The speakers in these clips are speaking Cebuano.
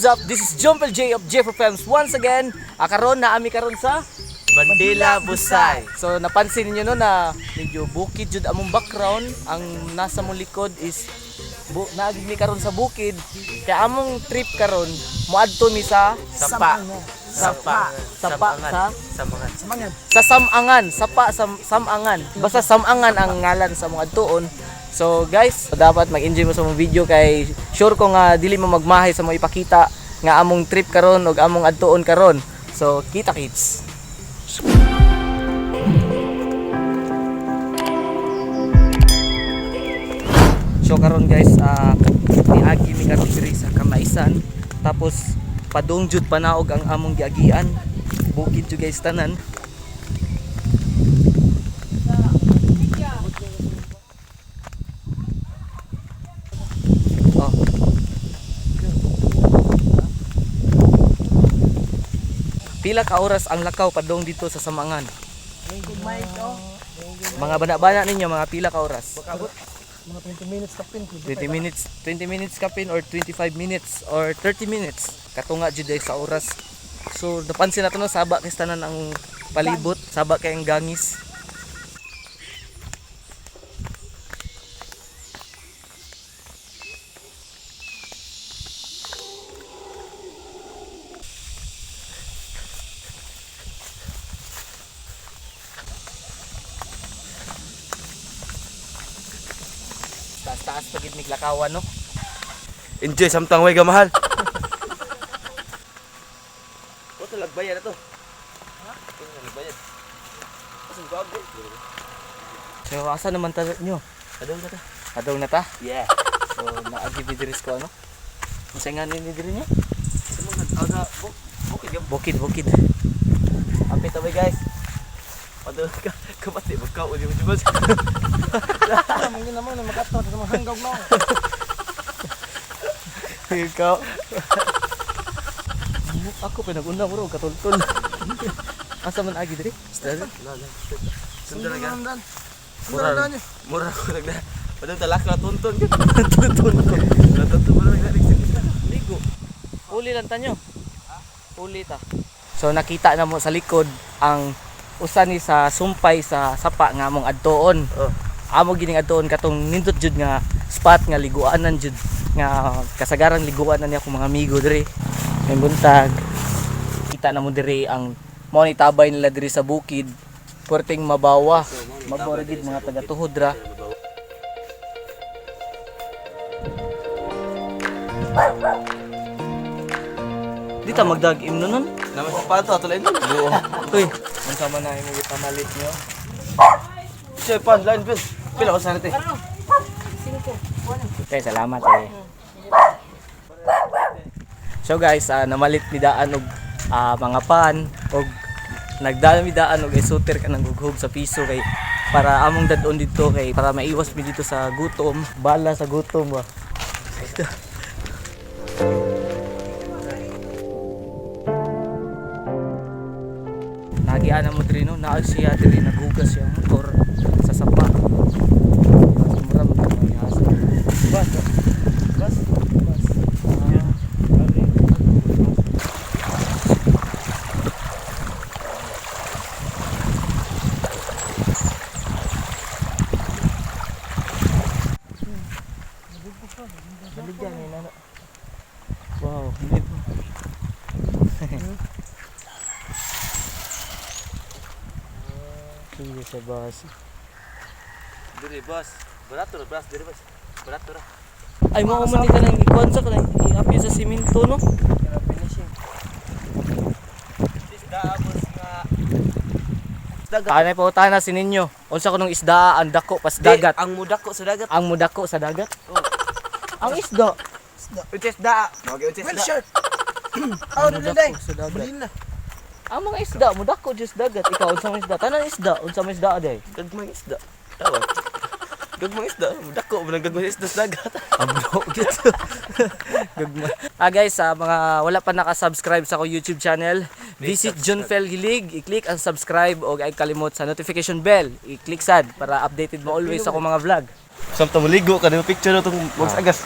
Up? This is Jumpel J of J for Films once again. Karon na ami karon sa Bandila Busay. So napansin niyo no na medyo bukid jud among background. Ang nasa mong likod is naagi mi karon sa bukid. Kaya among trip karon moadto mi sa Sapa. Sapa. Sapa sa Samangan. Samangan. sa Samangan, sapa sa Samangan. Basta Samangan ang ngalan sa mga adtuon. So guys, dapat mag-enjoy mo sa mong video kay sure ko nga dili mo magmahay sa mga ipakita nga among trip karon ug among adtuon karon. So kita kits. So karon guys, niagi mi karon diri sa Kamaisan. Tapos padung jud panaog ang among giagian. Bukid jud guys tanan. Oh. Pila ka oras ang lakaw padung dito sa Samangan? Mga bana-bana ninyo, mga pila ka oras? Mga 20 minutes kapin. 20 minutes, 20 minutes kapin or 25 minutes or 30 minutes. Katunga jud ay sa oras. So napansin nato no, saba kay tanan ang palibot, saba kay ang gangis. Taas-taas pa gid miglakawan no. Enjoy samtang way gamahal. What lagbayan na to? Ha? Lagbayan. Asan ko agad? So asa naman ta nyo? Adong na ta. Adong na ta. Yeah. So naagi mi diri sa ano? Unsa nga ni diri niya? Samangan. Aga bukid yung Bukid, bukid. Apit away guys. Padung ka kapati magkaon yung jubas. Mangin naman na makato sa mga hanggaw no. Ikaw. Ako pinag-una mo ro katultol. Asa man agi diri? Sundan na Sundan. Mura. Sundan niyo. Mura ko nagna. Padung talak na tuntun. Tuntun. Tuntun mo lang Ligo. Uli lang tanyo. Uli ta. So nakita na mo sa likod ang usa ni sa sumpay sa sapa nga among adtuon. Oh. Amo gining adtuon katong nindot jud nga spot nga liguanan jud nga kasagaran liguan na niya akong mga amigo diri. May buntag. Kita na mo diri ang mao ni tabay nila diri sa bukid. Puwerteng mabawa. Mabawa ra gid mga taga-tuhod ra. Di ta magdag-im nun nun. Naman sa pato ato lang. Buo. Uy, unsa man na imong gipamalit nyo? Siya pan line pin. Pila ko sa nate. Okay, salamat eh. So guys, namalit mi daan og mga pan og nagdala mi daan og isuter ka ng gughog sa piso kay para among dadon dito kay para maiwas mi dito sa gutom, bala sa gutom ba. Nagiana mo diri no, naa siya diri naghugas siya ang motor sa sapa. Mura mo mayasa. Bas. Bas. Bas. Baligyan ni nana. Wow, hindi po. Sige sa bus. Diri bas. Barato ra bas diri bas. Barato ra. Ay mo man ni kanang ikuan sa kanang i-apyo sa simento no. Finishing. Isda abos nga. Dagat. Tanay po tana si ninyo. Unsa kunong isda ang dako pas dagat. Di, ang mudako sa dagat. Ang mudako sa dagat. Oh. Ang isda. Unsa isda? Okay, unsa Well isda. shirt. Oh, Ang dili mudako day. sa dagat. Bulin na. Ang mga isda mudako jud sa dagat. Ikaw unsa may isda? Tanan isda, unsa may isda aday? Gagmay isda. Tawa. Gagmay isda. Mudako man ang gagmay isda sa dagat. Abro gyud. Gagmay. Guys, sa mga wala pa naka-subscribe sa akong YouTube channel, visit Junfel Gilig, i-click ang subscribe o ay kalimot sa notification bell. I-click sad para updated mo always sa akong mga vlog. Samtang maligo ka picture na tong magsagas.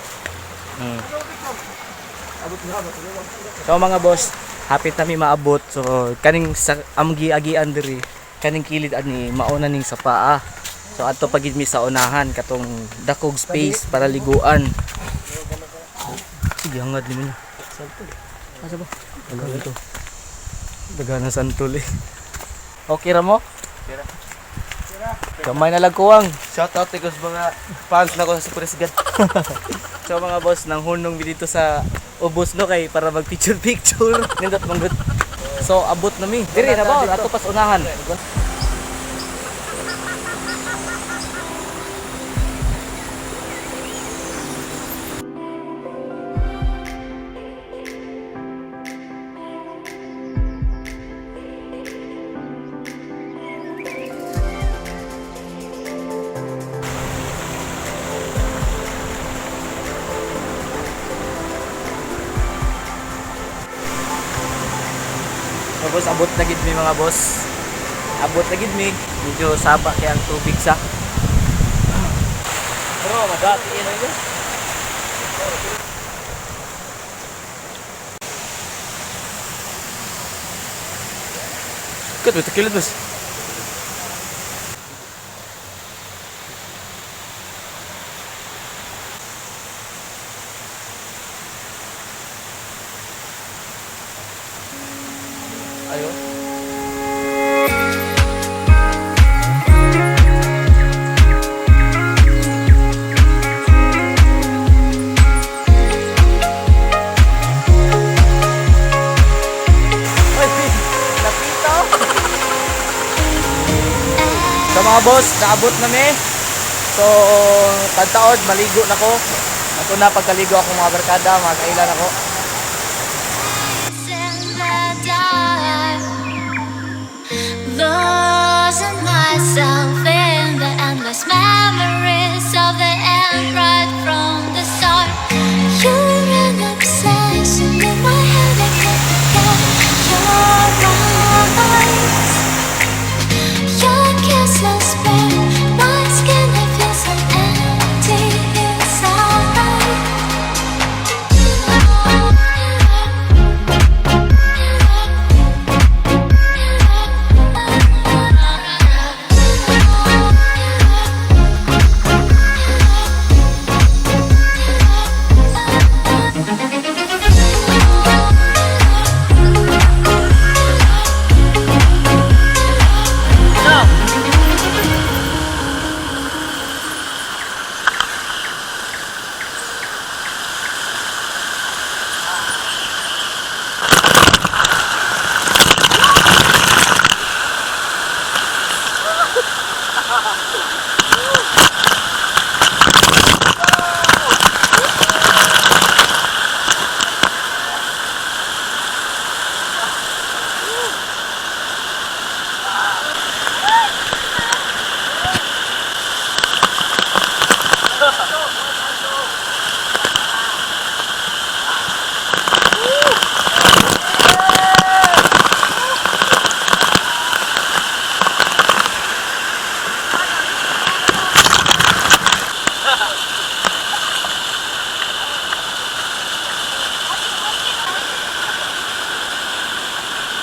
So mga boss, hapit nami maabot. So kaning sa among giagian diri, kaning kilid ani mauna ning sa paa. So adto pagid mi sa unahan katong dakog space para liguan. Sige, hangad nimo na. Asa ba? Wala ito. Dagana santol eh. Okay ra mo? Kira. Kamay na lang kuwang. Shout out kay mga fans na ko sa Super Sigat. So mga boss, nang hunong mi dito sa ubos no kay para mag picture picture. Nindot manggut. So abot na mi. Diri na ba? Ato pas unahan. So boss, abot na gid mi mga boss. Abot na gid mi. Medyo saba kay ang tubig sa. Pero madati na yun. Kat betul kilit bos. Ayo. Ay, napito. So mga boss, naabot na mi. So, tagtaod, maligo na ko. Ato na pagkaligo ako mga barkada, mga kailan ako. In the dark, losing myself in the endless memories of the end right from the start. You're an obsession in my head. I can't forget your eyes. Your kisses burn my skin. I feel so empty inside.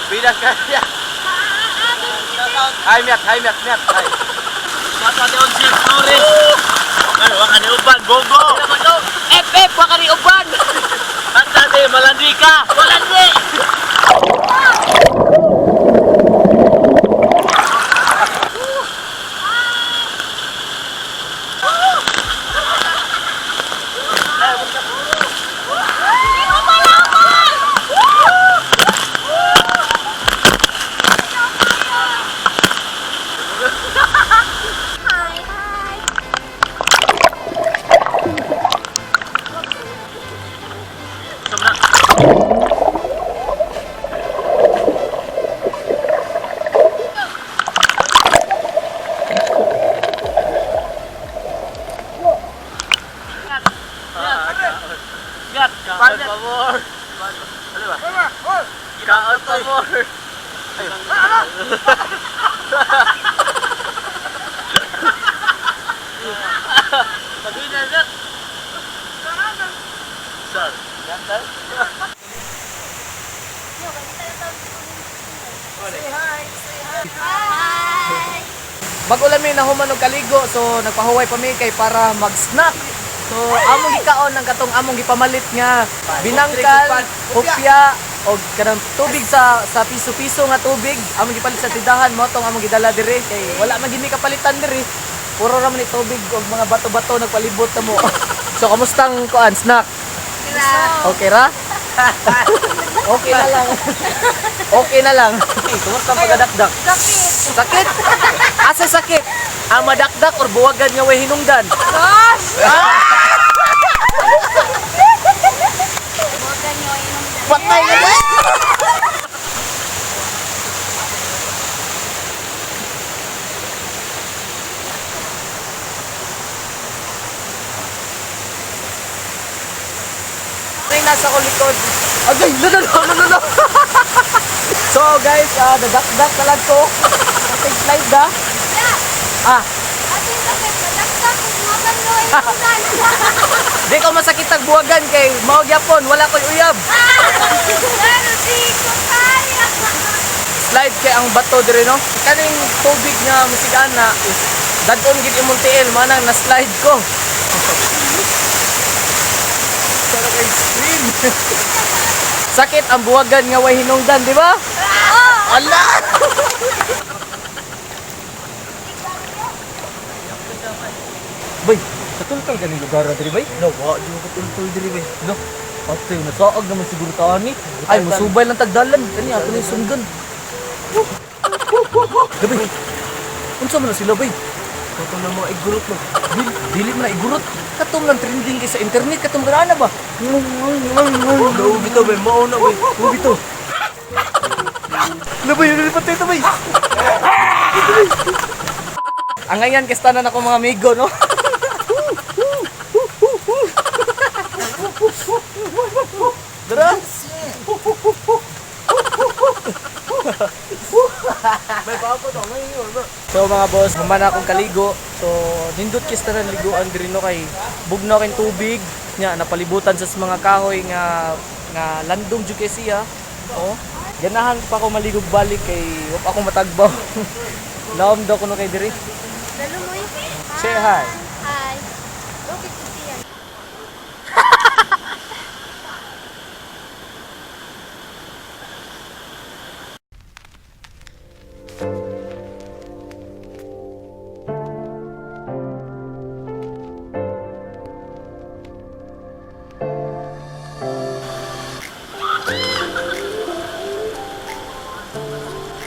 Bida kaya. Hi Miat, hi Miat, Miat, hi. Shout out on Sir Flores. Ano, waka ni uban, gogo. FF, baka ni uban! Basta de malandi ka. Malandi! Miat, kaon pa more. Ano ba? Kaon pa more. Sabihin na, Miat. Sir. Miat, sir? Bago lang mi nahuman og kaligo, so nagpahuway pa mi kay para mag-snack. So among gikaon ang katong among gipamalit nga binangkal, hopya og kanang tubig sa piso-piso nga tubig among gipalit sa tindahan mo tong among gidala diri kay wala man gid mi kapalitan diri. Puro ra man ni tubig og mga bato-bato nagpalibot na mo. So kamustang kuan snack? Okay ra? Okay na lang. Okay na lang. Hey, kumusta ang pagkadakdak? Sakit. Sakit? Asa sakit? Ang madakdak or buwagan nga way hinungdan? Gosh! Ah! Patay na ba? Ay, nasa ko likod. Agay, no, no, no, no, no, no. So guys, dadakdak na lang ko. Take slide da. Ah, Ate, sakit. Madakdak. Buwagan nyo inungdan. di ko masakit ang buwagan kay mao gyapon, wala ko'y uyab. Pero di ko kaya. Slide kay ang bato dire no. Kaning tubig nga musigana is dadon gid imong tiil manang na slide ko. Sarap kay screen. Sakit ang buwagan nga way hinungdan, di ba? Ala! Bay, katultol ganing lugar na diri bay? No, wa di mo katultol diri bay. No. Ate, nasaag naman siguro ta ani. Ay, musubay lang tagdalan. Kani ato ni sundan. Gabi. Unsa man na sila bay? Katong na mga igurot no. Dili, dili man na igurot. Katong lang trending kay sa internet katong grana ba? Mao bitaw bay, mao na bay. Mao bitaw. Labay, nalipat ito bay. Ang ngayon, kasta na ako mga amigo, no? Dara! May papo to, ngayon. So mga boss, human na akong kaligo. So nindot kis tanan liguan diri no kay bugnaw kay tubig nya napalibutan sa mga kahoy nga nga landong jud kay siya. Oh. Ganahan pa ko maligog balik kay wa pa ako matagbaw. Laom daw kuno kay diri. Dalumoy. Say hi. Hi. Okay, kusiyan.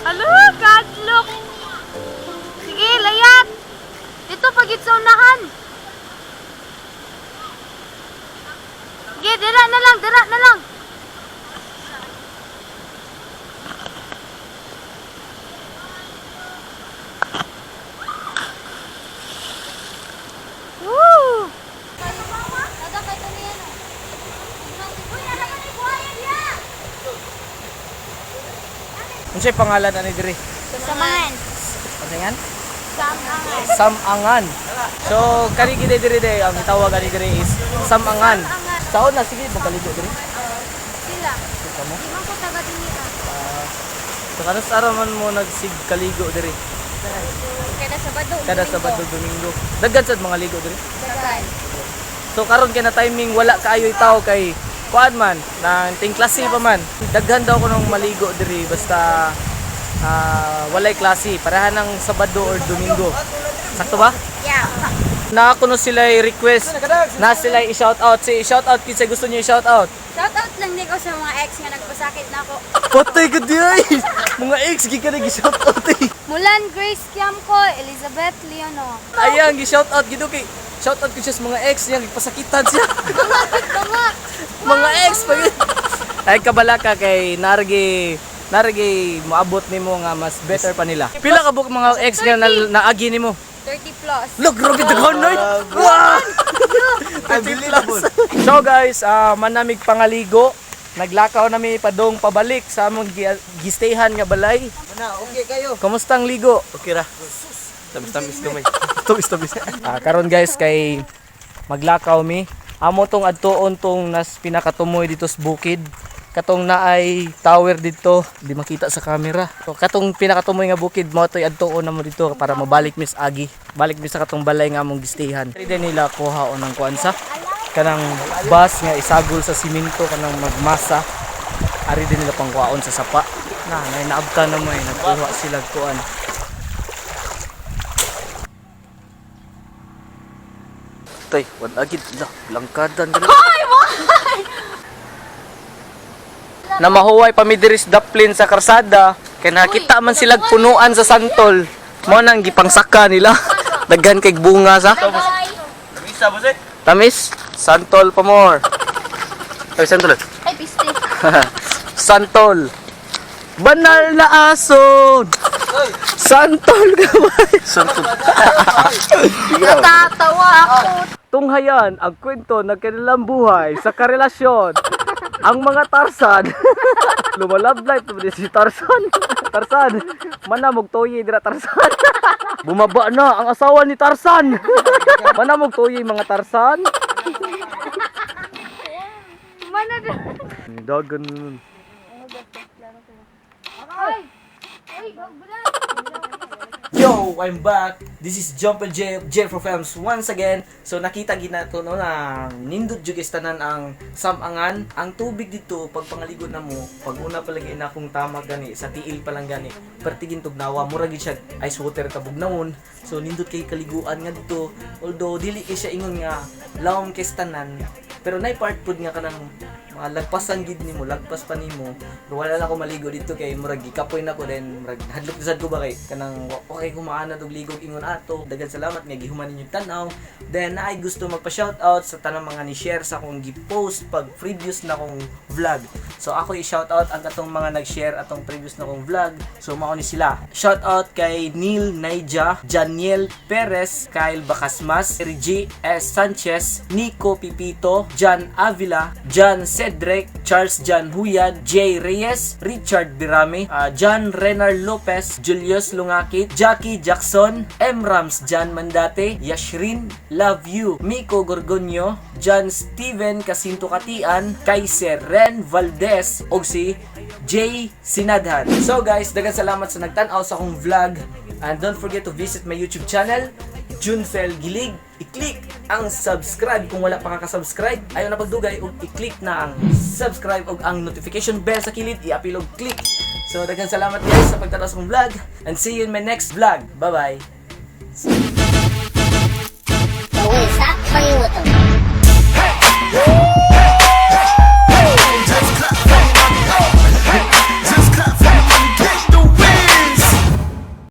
Alo, kadlok! Sige, layat! Dito pagit sa unahan. Sige, dira na lang, dira na lang. Woo! Unsay pangalan ani diri? Samahan. Pansingan? Samahan. Samangan. So kani gid diri day ang gitawag ani diri is Samangan. Saon na sige magkaligo diri. Sila. Kita mo. Di man ko taga dinhi ah. So kanus araw man mo nagsig kaligo diri? Kada Sabado. Kada Sabado Domingo. Daghan sad mga ligo diri. Daghan. So karon kay na timing wala kaayo'y tao kay kuan man nang ting klase pa man. Daghan daw ko nung maligo diri basta walay klase parehan ng Sabado or Domingo. Sakto ba? Yeah. Na kuno sila request na sila i-shout out. Si shout out kinsa gusto niyo i-shout out. Shout out lang ni ko sa mga ex nga nagpasakit na ako. Patay ka di ay. Mga ex gikan nag shout out eh. Mulan Grace Kiamco, Elizabeth Leono. Ayan, gi-shout out gid kay shout out ko siya sa mga ex niya gipasakitan siya. Tunga. Mga ex pa yun. Ay kabala ka kay nargi nargi moabot nimo nga mas better pa nila. Pila ka buok mga ex nga na, naagi nimo? 30 plus. Look, grabe daghan noy. Wow! Unbelievable. So guys, manamig pangaligo. Naglakaw nami padong pabalik sa among gistayhan nga balay. Mana, okay kayo. Kumusta ang ligo? Okay ra. Tamis-tamis gamay. Tamis-tamis. Karon guys kay maglakaw mi. Amo tong adtuon tong nas pinakatumoy dito sa bukid. Katong naay tower dito, di makita sa camera. So, katong pinakatumoy nga bukid mo to'y adtuon na mo dito para mabalik mis agi. Balik mi sa katong balay nga among gistahan. Dili nila kuha o ng kuan sa kanang bus nga isagol sa simento kanang magmasa. Ari din nila pangkuhaon sa sapa. Na, nay naabta na mo eh, nagkuha sila kuan. Tay, wan agid la, langkadan ka na. Na mahuway pa mi diri sa daplin sa karsada kay nakita man sila punuan sa santol. Mo nang gipangsaka nila. Daghan kay bunga sa. Isa boss eh. Tamis, santol pa more. Ay, santol. Ay, piste. Santol. Banal na aso. Santol gamay. Santol. Natatawa ako. Tunghayan ang kwento ng kanilang buhay sa karelasyon. Ang mga Tarsan. Lumalove life naman si Tarsan. Tarsan, manamog toyi dira Tarsan. Bumaba na ang asawa ni Tarsan. Manamog toyi mga Tarsan. Mana na. Dagan nun. Ay! Ay, wala. Yo, I'm back. This is Jumper J, J for Films once again. So nakita gid nato no na nindot jud is tanan ang samangan. Ang tubig dito pag pangaligo na mo, pag una pa lagi na akong tama gani sa tiil pa lang gani. Pertigin tugnawa, mura gid siya ice water kabugnawon. So nindot kay kaliguan nga dito. Although dili kay siya ingon nga lawom kay tanan, pero nay part pud nga kanang mga lagpasan gid nimo, lagpas pa nimo. Pero wala na ako maligo dito kay murag gikapoy na ko then murag hadlok sad ko ba kay kanang okay ko maana og ligog ingon ato. Daghang salamat nga gihuman ninyo tan-aw. Then naay gusto magpa shoutout sa tanang mga ni share sa akong gi-post pag previous na kong vlog. So ako i-shoutout ang katong mga nag-share atong previous na kong vlog. So mao ni sila. Shoutout kay Neil Naija, Janiel Perez, Kyle Bacasmas, G. S. Sanchez, Nico Pipito, John Avila, John Cedric, Charles John Huyan, Jay Reyes, Richard Birame, John Renar Lopez, Julius Lungakit, Jackie Jackson, M. Rams, John Mandate, Yashrin, Love You, Miko Gorgonio, John Steven Casinto Katian, Kaiser Ren Valdez, og si Jay Sinadhan. So guys, daghang salamat sa nagtan-aw sa akong vlog. And don't forget to visit my YouTube channel, Junfel Gilig. I-click ang subscribe kung wala pa ka-subscribe. Ayaw na pagdugay ug i-click na ang subscribe ug ang notification bell sa kilid, i-apil og click. So daghang salamat guys sa pagtan-aw sa akong vlog and see you in my next vlog. Bye-bye.